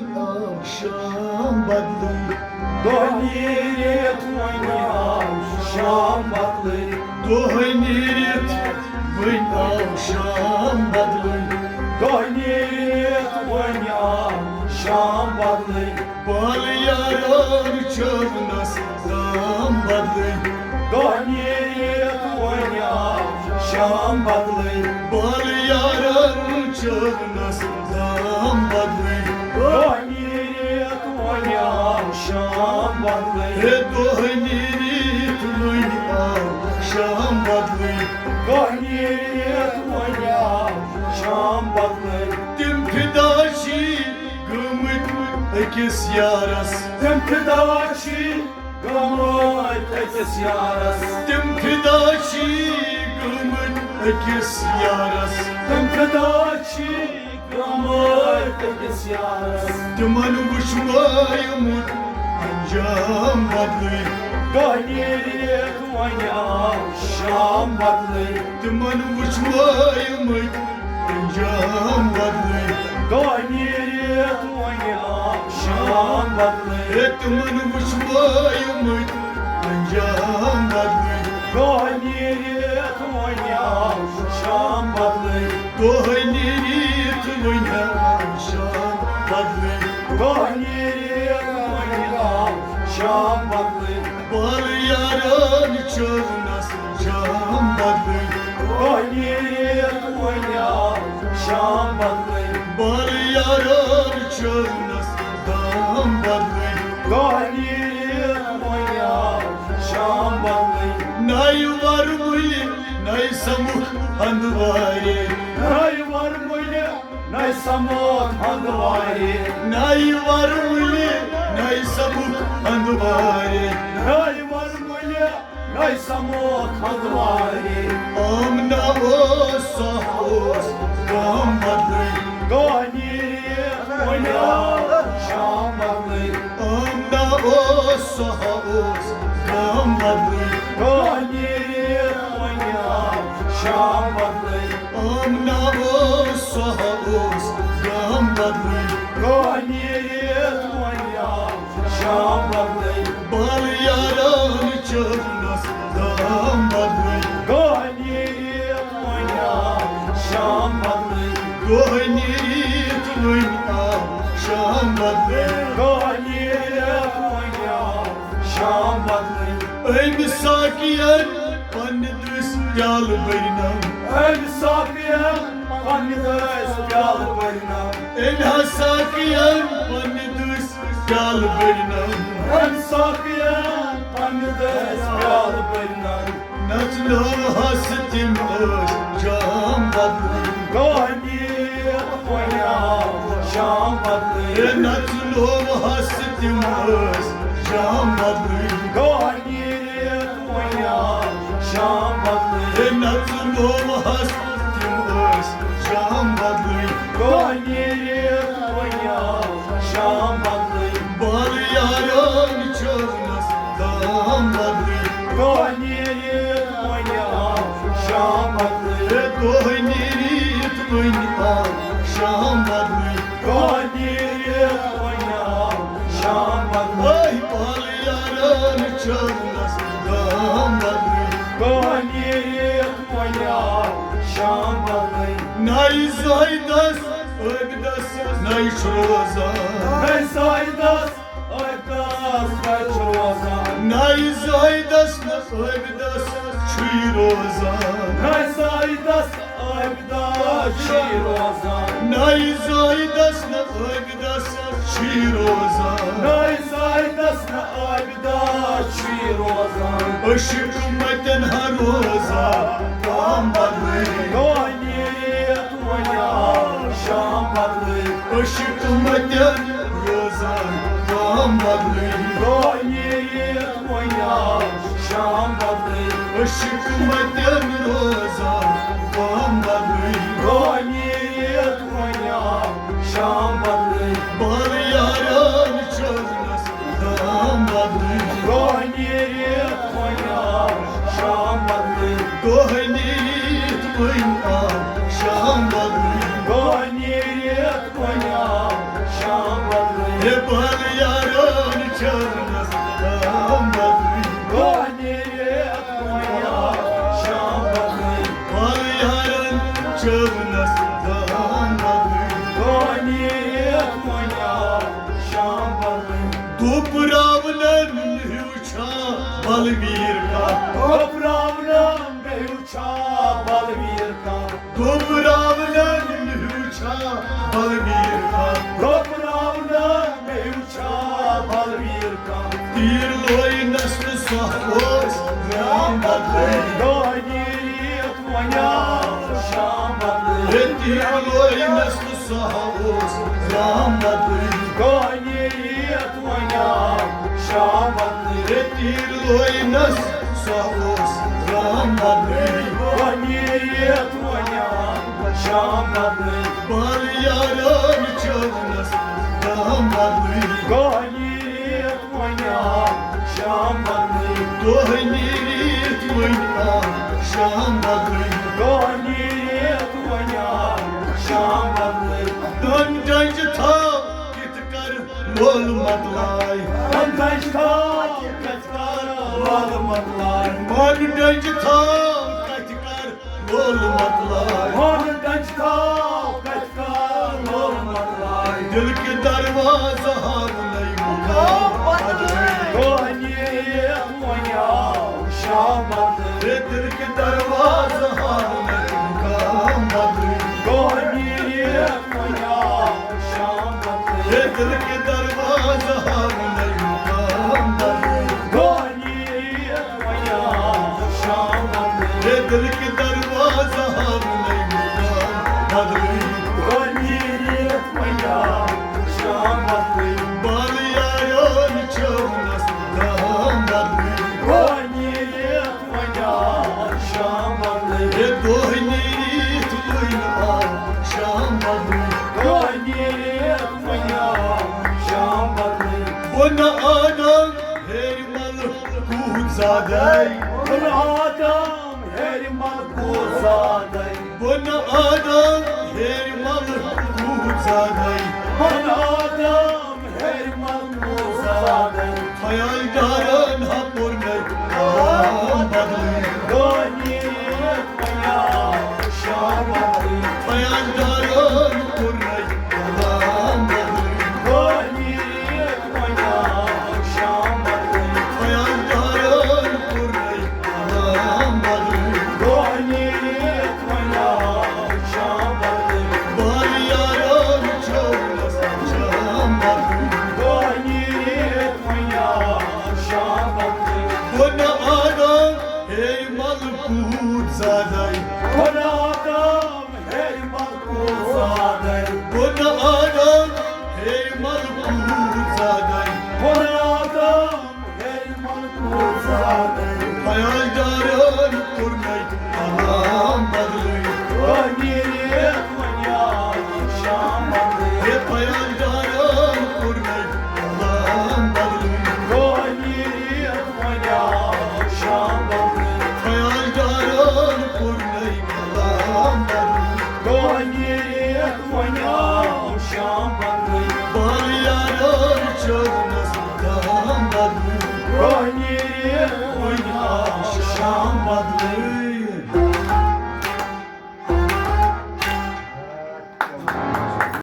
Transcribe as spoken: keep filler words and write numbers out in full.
آو شام بدلٕے۔ دۄہ نیٖرِتھ وۄنۍ آو شام بدلٕے۔ دۄہ نیٖرِتھ وۄنۍ آو شام بدلٕے۔ دۄہ نیٖرِتھ وۄنۍ آو شام بدلٕے۔ بالہٕ یارن چٲونس دام بدلٕے۔ دۄہ نیٖرِتھ وۄنۍ آو شام بدلٕے۔ بالہٕ یارن چٲونس دام بدلٕے۔ دۄہ نیٖرِتھ وۄنۍ آو شام بدلٕے۔ ہے دۄہ نیٖرِتھ وۄنۍ آو شام بدلٕے۔ دۄہ نیٖرِتھ وۄنۍ آو شام بدلٕے۔ تِم فدا چھی گٔمٕتۍ أکِس یارس۔ تِم فدا چھی گٔمٕتۍ أکِس یارس۔ تِم فدا چھی گٔمٕتۍ أکِس یارس۔ تِم فدا چھی گٔمٕتۍ أکِس یارس۔ تِمن وٕچھوومُت انجام بدلٕے۔ دۄہ نیٖرِتھ وۄنۍ آو شام بدلٕے۔ تِمن وٕچھوومُت انجام بدلٕے۔ دۄہ نیٖرِتھ وۄنۍ آو شام بدلٕے۔ ہے تِمن وٕچھوومُت انجام بدلٕے۔ دۄہ نیٖرِتھ وۄنۍ آو شام بدلٕے۔ دۄہ نیٖرِتھ وۄنۍ آو شام بدلٕے۔ دۄہ نیٖرِتھ وۄنۍ آو شام بدلٕے۔ بالہٕ یارن چٲونس جام بدلٕے۔ دۄہ نیٖرِتھ وۄنۍ آو شام بدلٕے۔ بالہٕ یارن چٲونس دام بدلٕے۔ دۄہ نیٖرِتھ وۄنۍ آو شام بدلٕے۔ نَیہِ ورمُلہِ نَیہِ سمکھ ہندوارے۔ نَیہِ ورمُلہِ نَیہِ سمکھ ہندوارے۔ نَیہِ ورمُلہِ نَیہِ سمکھ ہندوارے۔ نَیہِ ورمُلہِ نَیہِ سمکھ ہندوارے۔ آمنہ اوس سۄ اوس گام بدلٕے۔ دۄہ نیٖرِتھ وۄنۍ آو شام بدلٕے۔ آمنہ اوس سۄ اوس گام بدلٕے۔ دۄہ نیٖرِتھ وۄنۍ آو شام بدلٕے۔ آمنہ اوس سۄ اوس گام بدلٕے۔ دۄہ نیٖرِتھ وۄنۍ آو شام بدلٕے۔ بالہٕ یارن چٲونس دام بدلٕے۔ دۄہ نیٖرِتھ وۄنۍ آو شام بدلٕے۔ دۄہ نیٖرِتھ وۄنۍ آو شام بدلٕے۔ دۄہ نیٖرِتھ وۄنۍ آو شام بدلٕے۔ أمۍ ساقین پننہِ دٔسۍ پیالہٕ بٔرۍ نم۔ أمۍ ساقین پننہِ دٔسۍ پیالہٕ بٔرۍ نم۔ أمۍ ہا ساقین پننہِ دٔسۍ پیالہٕ بٔرۍ نم۔ أمۍ ساقین پننہِ دٔسۍ پیالہٕ بٔرۍ نم۔ نژنٲوہس تِم ٲسۍ جام بدلٕے۔ دۄہ نیٖرِتھ وۄنۍ آو شام بدلٕے۔ ہے نژنٲوہس تِم ٲسۍ جام بدلٕے۔ دۄہ نیٖرِتھ وۄنۍ آو شام بدلٕے۔ ہے نژنٲوہس تِم ٲسۍ جام بدلٕے۔ دۄہ نیٖرِتھ وۄنۍ آو شام بدلٕے۔ بالہٕ یارن چٲونس دام بدلٕے۔ دۄہ نیٖرِتھ وۄنۍ آو شام بدلٕے۔ ہے دۄہ نیٖرِتھ وۄنۍ آو شام بدلٕے۔ دۄہ نیٖرِتھ وۄنۍ آو شام بدلٕے۔ ہے بالہٕ یارن چٲونس دام بدلٕے۔ دۄہ نیٖرِتھ وۄنۍ آو شام بدلٕے۔ نَیہِ زٲہدس عٲبدس نَیہِ چھُ روزان۔ نَیہِ زٲہدس عٲبدس نَیہِ چھُ روزان۔ نَیہِ زٲہدس نہٕ عٲبدس چھُے روزان۔ نَیہِ زٲہدس عٲبدس چھُے روزان۔ نَیہِ زٲہدس نہٕ عٲبدس چھُے روزان۔ نَیہِ زٲہدس نہٕ عٲبدس چھُے روزان۔ عشق متن ہا روزان دام بدلٕے۔ دۄہ نیٖرِتھ وۄنۍ آو شام بدلٕے۔ عشق متن روزان دام بدلٕے۔ دۄہ نیٖرِتھ وۄنۍ آو شام بدلٕے۔ عشق متن روزان دام بدلٕے۔ دۄہ نیٖرِتھ وۄنۍ آو شام بدلٕے۔ بالہٕ یارن چٲونس دام بدلٕے۔ دۄہ نیٖرِتھ وۄنۍ آو شام بدلٕے۔ دۄہ نیٖرِتھ وۄنۍ آو شام بدلٕے۔ دۄہ نیٖرِتھ وۄنۍ آو شام بدلٕے۔ بال یارن چاونس تام بدلٕے۔ دۄہ نیرِ وۄنۍ آو شام بدلٕے۔ بال یارن چاونس تام بدلٕے۔ دۄہ نیرِ وۄنۍ آو شام بدلٕے۔ دُبراونن ہیوٗ چھا بلویٖر کانٛہہ؟ دُبراونن ہیوٗ چھا بلویٖر کانٛہہ؟ دُبراونن ہیوٗ چھا بلویٖر کانٛہہ؟ دُبراونن ہیوٗ چھا بلویٖر کانٛہہ؟ تیٖر لوینس نہٕ سۄ اوس رام بدلٕے۔ دۄہ نیرِتھ وۄنۍ آو شام بدلٕے۔ ہے تیٖر لوینس نہٕ سۄ اوس رام بدلٕے۔ دۄہ نیرِتھ وۄنۍ آو شام بدلٕے۔ ہے تیٖر لوینس سۄ اوس رام بدلٕے۔ دۄہ نیرِتھ وۄنۍ آو شام بدلٕے۔ بال یارن چٲونس رام بدلٕے۔ دۄہ نیرِتھ وۄنۍ آو شام بدلٕے۔ دۄہ نیٖرِتھ وۄنۍ آو شام بدلٕے۔ دۄہ نیٖرِتھ وۄنۍ آو شام بدلٕے۔ دۄن ڈنٛجہِ تھاو کِتھ کر لول مۄکلاے۔ دۄن ڈنٛجہِ تھاو کِتھ کر لول مۄکلاے۔ دۄن ڈنٛجہِ تھاو کتھِ کر لول مۄکلاے۔ وَن ڈنٛج تھاو کتھِ کر لول مۄکلاے۔ دِل کہِ دروازٕ ہاونَے مُقام بدلٕے۔ دۄہ نیرِتھ وۄنۍ آو شام بدلٕے۔ ہے دِل کہِ دروازٕ ہاونَے مُقام بدلٕے۔ دۄہ نیرِتھ وۄنۍ آو شام بدلٕے۔ ہے دِل کہِ دروازٕ ہاونَے مُقام بدلٕے۔ دۄہ نیرِتھ وۄنۍ آو شام بدلٕے۔ ہے دِل کہِ دروازٕ ہاونَے مُقام بدلٕے۔ دۄہ نیرِتھ وۄنۍ آو شام بدلٕے۔ بال یارن چٲونس رام بدلٕے۔ دۄہ نیرِتھ وۄنۍ آو شام بدلٕے۔ ہے دۄہ نیرِتھ وۄنۍ آو شام بدلٕے۔ دۄہ نیرِتھ وۄنۍ آو شام بدلٕے۔ بۄنہٕ آدم ہیٚرِ ملکوٗت زادے۔ بۄنہٕ آدم ہیٚرِ ملکوٗت زادے۔ بۄنہٕ آدم ہیٚرِ ملکوٗت زادے۔ بۄنہٕ آدم ہیٚرِ ملکوٗت زادے۔ خیال دارن ہا پوٚر مےٚ کلام بدلٕے۔ دۄہ نیرِتھ وۄنۍ آو شام بدلٕے۔ خیال دارن پوٚر مےٚ کلام بدلٕے۔ دۄہ نیرِتھ وۄنۍ آو شام بدلٕے۔ خیال دارن پوٚر مےٚ کلام بدلٕے۔ دۄہ نیرِتھ وۄنۍ آو شام بدلٕے۔ بال یارن چٲونس شام بدلٕے۔ دۄہ نیرِتھ وۄنۍ آو شام بدلٕے۔ بۄنہٕ آدم ہیٚرِ ملکوٗت زادے۔ بۄنہٕ آدم ہیٚرِ ملکوٗت زادے۔ بۄنہٕ آدم ہیٚرِ ملکوٗت زادے۔ بۄنہٕ آدم ہیٚرِ ملکوٗت زادے۔ خیال دارن کوٚر مےٚ کلام بدلٕے۔ دۄہ نیرِتھ وۄنۍ آو شام بدلٕے۔ ہے خیال